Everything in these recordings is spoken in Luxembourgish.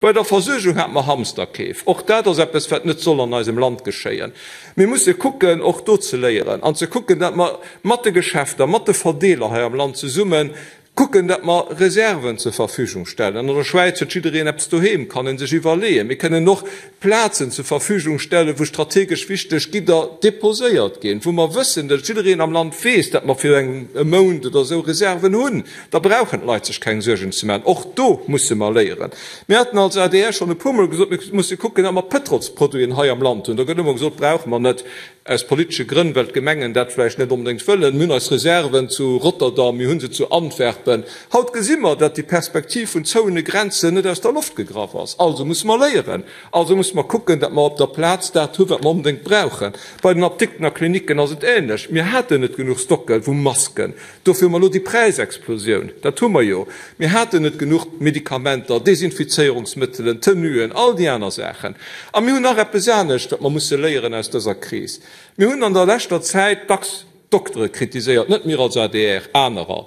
Bei der Versuergung hate mer Hamsterkeef. Och dat ass eppes, wat net soll an eisem Land geschéien. Mir musse kucken, och do ze léieren an ze kucken, datt mer mat de Geschäfter, mat de Verdeeler hei am Land zesumme kucken, datt mer Reserven zur Verfügung stellen. An der Schwäiz huet jiddereen eppes doheem, kann ee sech iwwerleeën. Mir kënnen och Plazen zur Verfügung stellen, wou strategesch wichteg Gidder deposéiert ginn, wou mer wëssen, datt jiddereen am Land weess, datt mer fir e Mount oder esou Reserven hunn. Da brauchen d'Leit sech keng Suergen ze maachen. Och do musse mer léieren. Mir haten als adr schonn e puermol gesot, mir musse kucken, datt mer Pëtrolsproduiten hei am Land hunn. Do gëtt ëmmer gesot, brauche mer net, aus politesche Grënn, well d'Gemengen dat vläicht net onbedéngt wëllen. Mir hunn eis Reserven zu Rotterdam, mir hu se zu Antwerpen. Haut gesi mer, datt déi Perspektiv vun zouene Grenzen net aus der Loft gegraff ass. Also musse mer léieren. Also musse mer kucken, datt mer op der Plaz dat hu wat mer onbedéngt brauchen. Bei den Apdikten a Klinicken ass et ähnlech. Mir haten net genuch Stocke vu Masken. Dofir hu mer elo déi Präisexplosioun. Dat hu mer jo. Mir haten net genuch Medikamenter, Desinfizéierungsmëttelen, Tenuen, all déi aner Saachen. A mir hunn nach eppes anescht, wat mer musse léieren aus dëser Kris. Mir hunn an der leschter Zäit dacks d'Doktere kritiséiert, net mir als adr, anerer,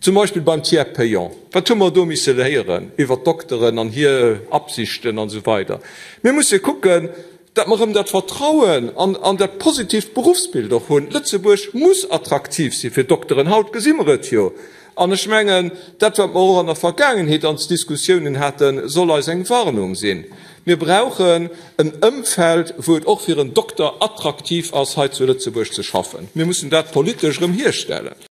zum Beispill beim Tiers payant. Wat hu mer do misse léieren iwwert d'Dokteren an hir Absichten an esou weider? Mir musse kucken, Datt mer erëm dat Vertrauen an an dat positiivt Beruffsbild och hunn. Lëtzebuerg muss attraktiv si fir Dokteren. Haut gesi mer et jo. An ech mengen, dat, wat mer och an der Vergaangenheet an Diskussiounen haten, soll eis eng Warnung sinn. Mir brauchen en Ëmfeld, wou et och fir en Dokter attraktiv ass, hei zu Lëtzebuerg ze schaffen. Mir mussen dat politesch erëm hierstellen.